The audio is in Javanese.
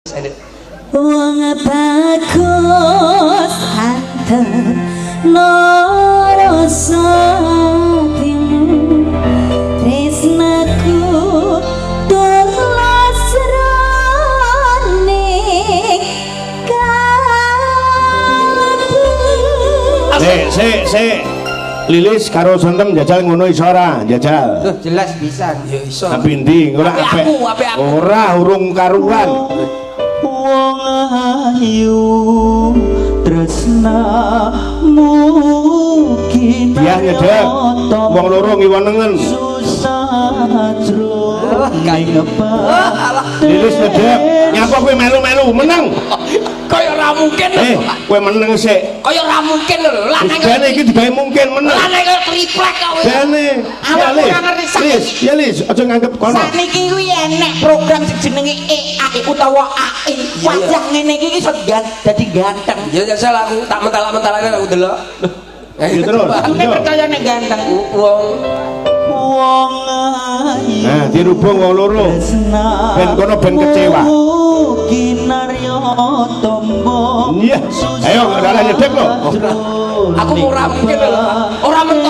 Wong bagus antep rasa atimu, tresnaku tulus roning kalbu. Sik, sik, sik. Lilis karo Sontem jajal ngono iso ora? Jajal. Tuh jelas bisa. Ya iso. Tapi ndi ora Apik apik. aku, apik aku. Ora, urung karuan. Wong ayu, tresnamu. Dia nyedek. Wong loro ngiwa nengen. Susah jroning. Lilis nyedek. Nyapa kowe melu-melu meneng? Kaya ora mungkin lho. Eh, kowe meneng sik. Kaya ora mungkin lho. Lanang Wis bene iki digawe mungkin, meneng. Lanang kaya triplek kok kowe. Bene. Awakmu Ya, Lis. ora ngerti sakit. Lis, ya Lis, aja nganggep kono. Sakniki kuwi enek program sing jenenge AI utawa AI. Wajah ngene iki iso dadi ganteng. Ya jajal aku tak mentalak-mentalake aku delok. Ya terus. Kudune Yo. percaya nek ganteng. Wong Wong ayu. Nah, dirubung wong loro. Ben kono ben kecewa. Kinaryo tombo. Iya. Ayo, ora nyedek lho. Aku ora mungkin lho. Ora mentok.